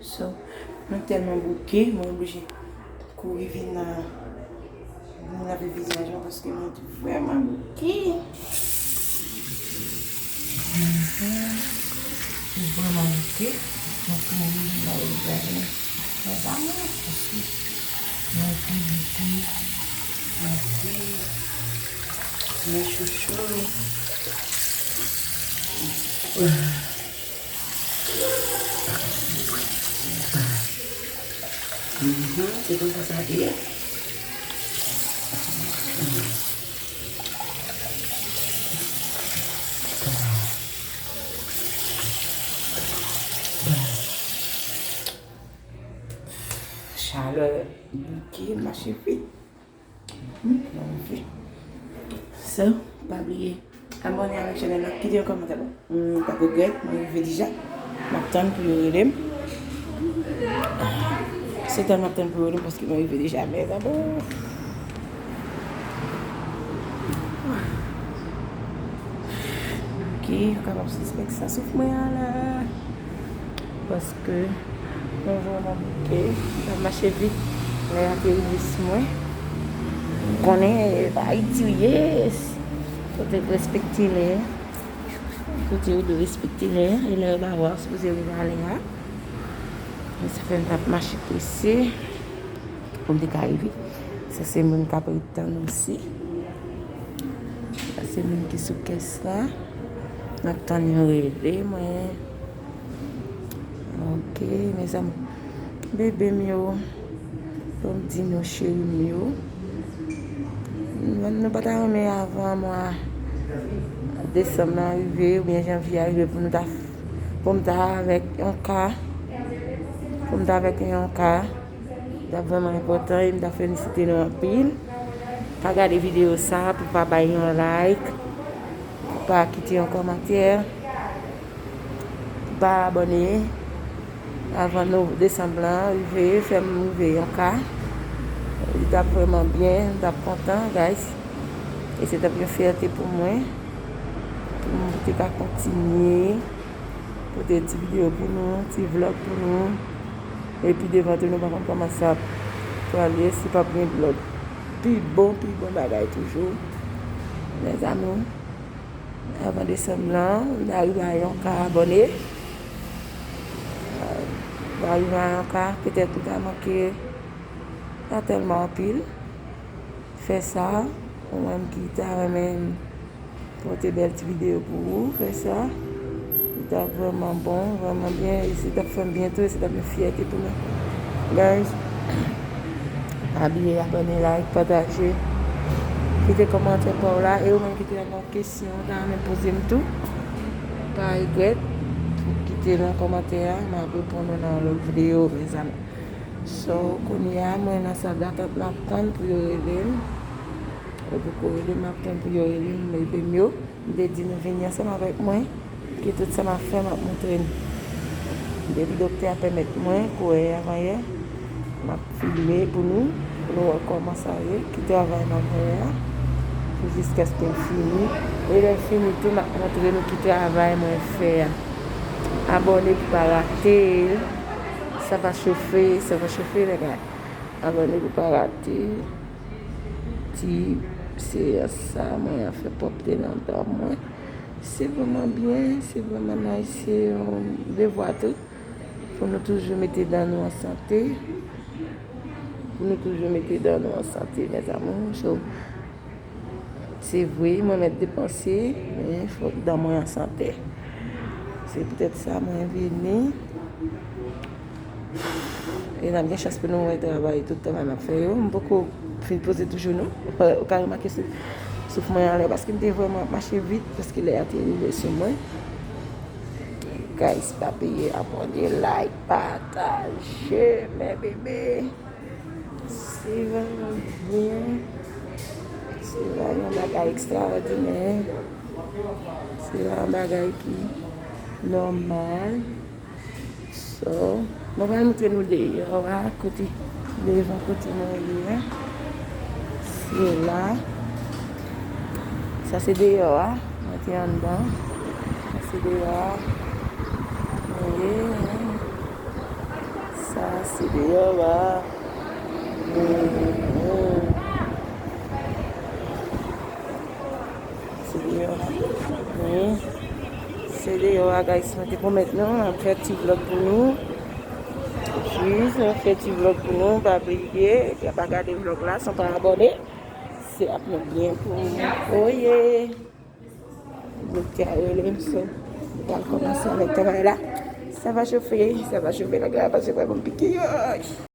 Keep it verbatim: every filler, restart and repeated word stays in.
So, mwen tèlman bouke, mwen oblije kouri vin, euh, vin lave vizaj mwen paske mwen te vrèman bouke. Mhm. Mwen vrèman bouke. Mwen kouri vin lave vizaj mwen. Mwen pa mwen, paske mwen pi bouke. Mwen pi, mwen chouchou. Mhm, se konsa sa te ye. Chalè bouke, mache vit. Hmm, mwen rive. So, pa bliye abòne avèk chanèl la, kite yon kòmantè. Bon, hmm, pa regrèt, mwen rive deja. M ap tann pou yo rele m. Se tan m ap tann pou yo rele m paske mwen rive deja, mèd, ah bon. Ok, ou kapab sispèk sa souf mwen an la. Paske mwen vrèman bouke. M ap mache vit. Lè a te rive sou mwen. M konnen, eh, Ayiti w ye. Fò te respekte lè. Kote yo dwe respekte lè. E lè yo pa wè w, sipoze rive a lè a. Men sa fè m t ap mache prese. Pou m te ka rive. Sa se moun k ap ret tann osi. Sa se moun ki sou kès la. M ap tann yo rele mwen. Ok, mezanmi. Bebe m yo. Pou m di nou cheri m yo. Nou, nou pa ta renmen avan mwa desanm nan rive, oubyen janvye a rive pou nou ta, pou m ta avèk yon ka. Pou m ta avèk yon ka. T ap vrèman enpòtan e m t ap felisite nou anpil. Pa gade videyo sa pou pa bay yon like, pou pa kite yon kòmantè, pou pa abòne avan nou desanm lan rive, fè m rive yon ka. Li t ap vrèman byen, m t ap kontan, guys. E se t ap yon fyète pou mwen, pou m te ka kontinye pote ti videyo pou nou, ti vlòg pou nou. Epi devan tou, nou pa konn kòman sa ap prale, si p ap gen lòt pi bon, pi bon bagay toujou. Mezanmi, avan desanm lan, n a rive a yon ka abòne. N a rive a yon ka, petèt nou ta manke pa tèlman anpil. Fè sa, ou menm ki ta renmen pote bèl ti videyo pou ou, fè sa. Li t ap vrèman bon, vrèman byen, e se t ap fè m byen tou, e se t ap yon fyète pou mwen. Guys, pa bliye abòne, like, pataje, kite kòmantè pa w la, e ou menm ki te gen yon kesyon, ou ta renmen poze m tou, pa regrèt, kite nan kòmantè a, m ap reponn ou nan yon lòt videyo, mezanmi. So, kounye a, mwen nan sal datant, m ap tann pou yo rele m. Yo poko rele m, m ap tann pou yo rele m, rele m yo. M te di nou vini ansanm avèk mwen, ke tout sa m ap fè, m ap montre nou. Depi doktè a pèmèt mwen, kouwè avanyè, m ap filme pou nou, pou nou wè kòman sa ye, ki travay m ap fè a, pou jiskaske l fini. E lè l fini tou, m ap montre nou ki travay mwen fè a. Abòne pou pa rate l. Ça va chauffer, ça va chauffer, les gars. Abòne pou pa rate ti seyans sa mwen ap fè pwòpte nan dan mwen. Se vrèman byen, se vrèman nice, se yon devwa tou. Pou nou toujou mete dan nou an sante. Pou nou toujou mete dan nou an sante, mes amours. So, se vre, mwen mèt depanse, men fòk dan mwen an sante. Se poutèt sa mwen vini. E n ap gen chans pou nou wè travay, tout travay m ap fè yo. M poko fin poze toujou non. Ou ka remake sou, souf mwen anlè, paske m te vrèman ap mache vit, paske lè a te rive sou mwen. Guys, pa bliye abòne, like, pataje, mes bébés. Se vrèman byen. Se vrèman yon bagay ekstraòdinè. Se pa yon bagay ki nòmal. So, mwen pral montre nou deyò a, kote, devan kote mwen ye a. Se la. Sa se deyò a. Mwen te anndan. Sa se deyò a. Mwen ye. Se deyò a. Mhm. Se deyò. Wi. Se deyò a, guys. Mwen te pwomèt nou, mwen ap fè ti vlòg pou nou. Jis, mwen fè ti vlòg pou nou. Pa bliye, si w pa gade vlòg la san pa abòne, se ap nou byen pou ou. Oye! Doktè a rele m, so, mwen pral kòmanse avèk travay la. Sa va chofe, sa va chofe, lè gras pase pou m pike yo.